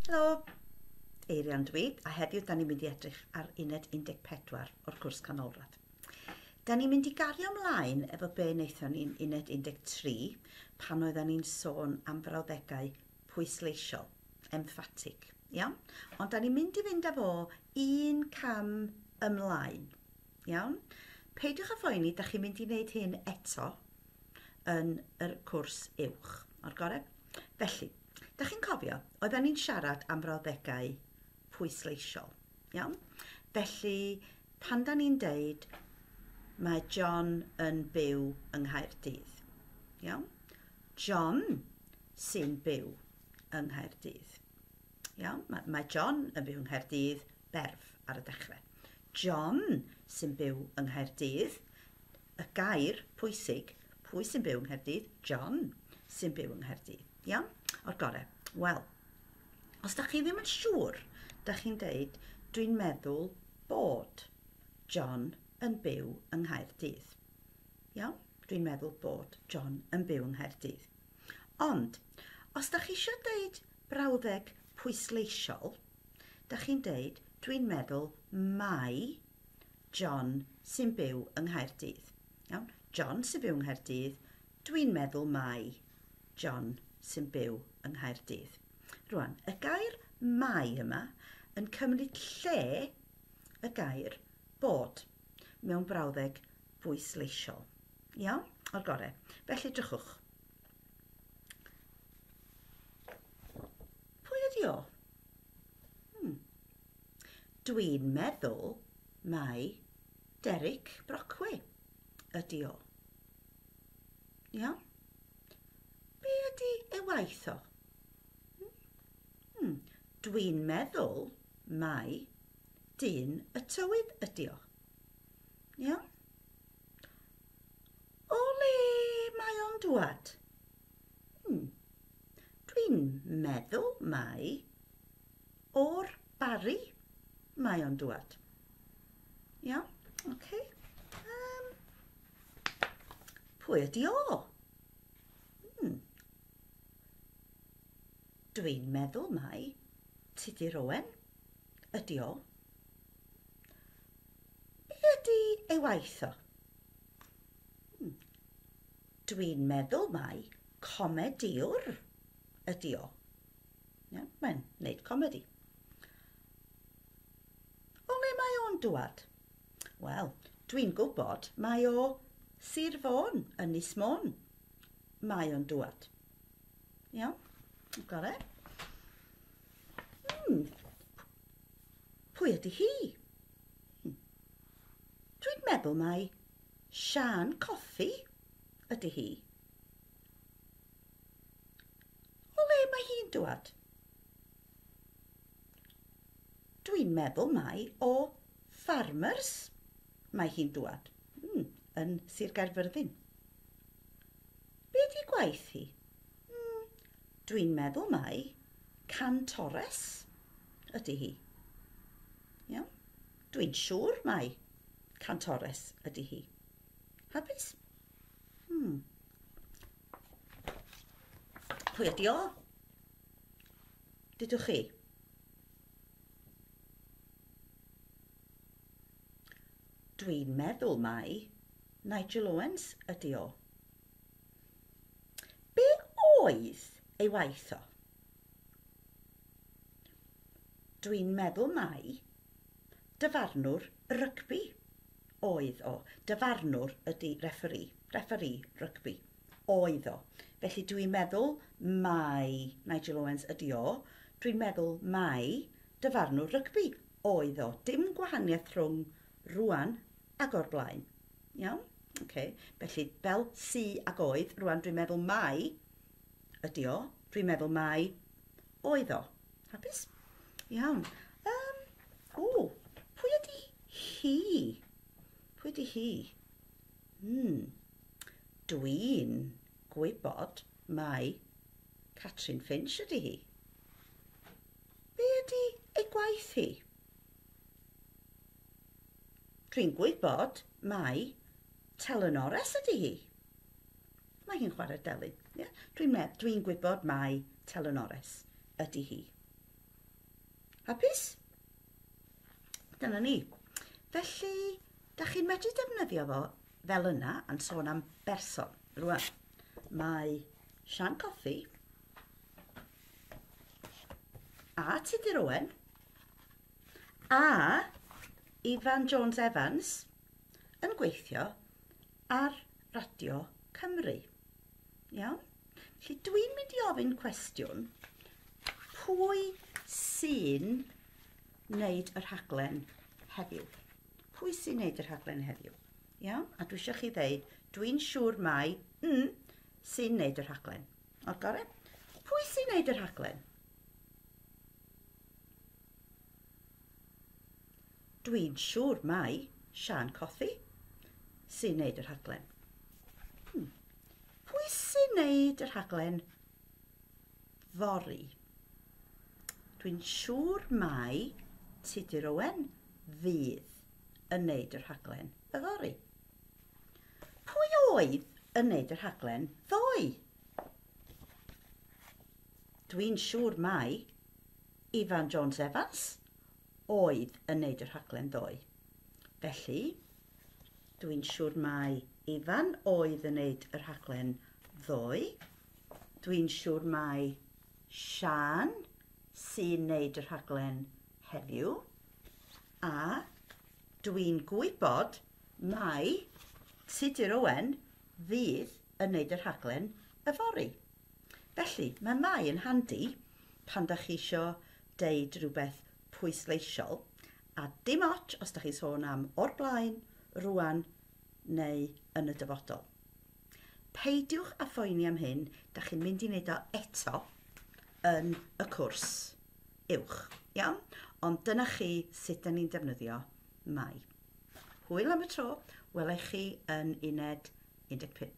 Helo, Eirian dwi, a heddiw da ni'n mynd i edrych ar uned 14 o'r cwrs canolradd. Da ni'n mynd i gario ymlaen efo be wnaethon ni'n uned 13 pan oedden ni'n sôn am frawddegau pwysleisiol, emphatic, iawn? Ond da ni'n mynd i fynd â fo un cam ymlaen, iawn? Peidiwch â phoeni, da chi'n mynd i wneud hyn eto yn yr cwrs uwch. O'r gorau? Felly, da chi'n cofio, oedden ni'n siarad am frawddegau pwysleisiol, iawn? Felly, pan da ni'n deud mae John yn byw yng Nghaerdydd, iawn? John sy'n byw yng Nghaerdydd. Iawn? Mae, mae John yn byw yng Nghaerdydd, berf ar y dechrau. John sy'n byw yng Nghaerdydd, y gair pwysig, pwy sy'n byw yng Nghaerdydd? John sy'n byw yng Nghaerdydd. Iawn? O'r gorau. Wel, os da chi ddim yn siŵr, da chi'n deud, dwi'n meddwl bod John yn byw yng Nghaerdydd. Iawn? Dwi'n meddwl bod John yn byw yng Nghaerdydd. Ond, os da chi eisiau deud brawddeg pwysleisiol, da chi'n deud, dwi'n meddwl mai John sy'n byw yng Nghaerdydd. Iawn? John sy'n byw yng Nghaerdydd, dwi'n meddwl mai John sy'n byw yng Nghaerdydd. Rwan, y gair mai yma yn cymryd lle y gair bod mewn brawddeg bwysleisiol. Iawn? O'r gorau. Felly, drychwch. Pwy ydi o? Hmm. Dwi'n meddwl mai Derek Brockway ydi o. Iawn? Be ydi ei waith o? Hmm. Dwi'n meddwl mai dyn y tywydd ydi o. Iawn? O le mae o'n dwad? Hmm. Dwi'n meddwl mai o'r Barri mae o'n dwad. Iawn? Oce. Okay. Um, pwy ydi o? Hmm. Dwi'n meddwl mai Tudur Owen ydi o. Be ydi ei waith o? Hmm. Dwi'n meddwl mai comedïwr ydi o. Iawn, mae'n wneud comedi. O le mae o'n dwad? Wel, dwi'n gwybod mae o Sir Fôn, Ynys Môn. Mae o'n dwad. Iawn, got it. Hmm. Pwy ydy hi? Hmm. Dwi'n meddwl mai Siân Cothi ydy hi. O le mae hi'n dwad? Dwi'n meddwl mai o Farmers mae hi'n dwad, mm, yn Sir Gaerfyrddin. Be ydi gwaith hi? Mm, dwi'n meddwl mai cantores ydy hi. Iawn? Dwi'n siŵr mai cantores ydy hi. Hapus? Hmm. Pwy ydi o? Dudwch chi? Dwi'n meddwl mai Nigel Owens ydi o. Be oedd ei waith o? Dwi'n meddwl mai dyfarnwr rygbi oedd o. Dyfarnwr ydi referee, referee rygbi. Oedd o. Felly dwi'n meddwl mai Nigel Owens ydi o. Dwi'n meddwl mai dyfarnwr rygbi oedd o. Dim gwahaniaeth rhwng rwan ag o'r blaen. Iawn? Okay. Felly, fel si ag oedd, rwan dwi'n meddwl mai ydi o. Dwi'n meddwl mai oedd o. Hapus? Iawn. Um, o, pwy ydi hi? Pwy ydi hi? Hmm. Dwi'n gwybod mai Catrin Finch ydi hi. Be ydi ei gwaith hi? Dwi'n gwybod mai telynores ydi hi. Mae hi'n chwarae delyn. Yeah? Dwi'n dwi gwybod mai telynores ydi hi. Hapus? Dyna ni. Felly, da chi'n medru defnyddio fo fel yna yn sôn am berson. Rwan, mae Sian Cothi a Tudur Owen a Ifan Jones Evans yn gweithio ar Radio Cymru. Iawn? Felly dwi'n mynd i ofyn cwestiwn, pwy sy'n wneud y rhaglen heddiw? Pwy sy'n wneud y rhaglen heddiw? Iawn? A dwi eisiau chi ddeud, dwi'n siŵr mai sy'n wneud y rhaglen. O'r gorau? Pwy sy'n wneud y rhaglen? Dwi'n siŵr mai Sian Cothi sy'n wneud y rhaglen. Pwy sy'n wneud y rhaglen fory? Dwi'n siŵr mai Tudur Owen fydd yn wneud y rhaglen yfory. Pwy oedd yn wneud y rhaglen ddoe? Dwi'n siŵr mai Ifan Jones Evans oedd yn wneud y rhaglen ddoe. Felly, dwi'n siŵr mai Ifan oedd yn wneud y rhaglen ddoe. Dwi'n siŵr mai Sian sy'n wneud y rhaglen heddiw. A dwi'n gwybod mai Tudur Owen fydd yn wneud y rhaglen yfory. Felly, mae mai yn handi pan da chi isio deud rhywbeth pwysleisiol, a dim ots os da chi'n sôn am o'r blaen, rwan neu yn y dyfodol. Peidiwch â phoeni am hyn, da chi'n mynd i wneud o eto yn y cwrs uwch, iawn? Ond dyna chi sut da ni'n defnyddio mai. Hwyl am y tro, welai chi yn uned 15.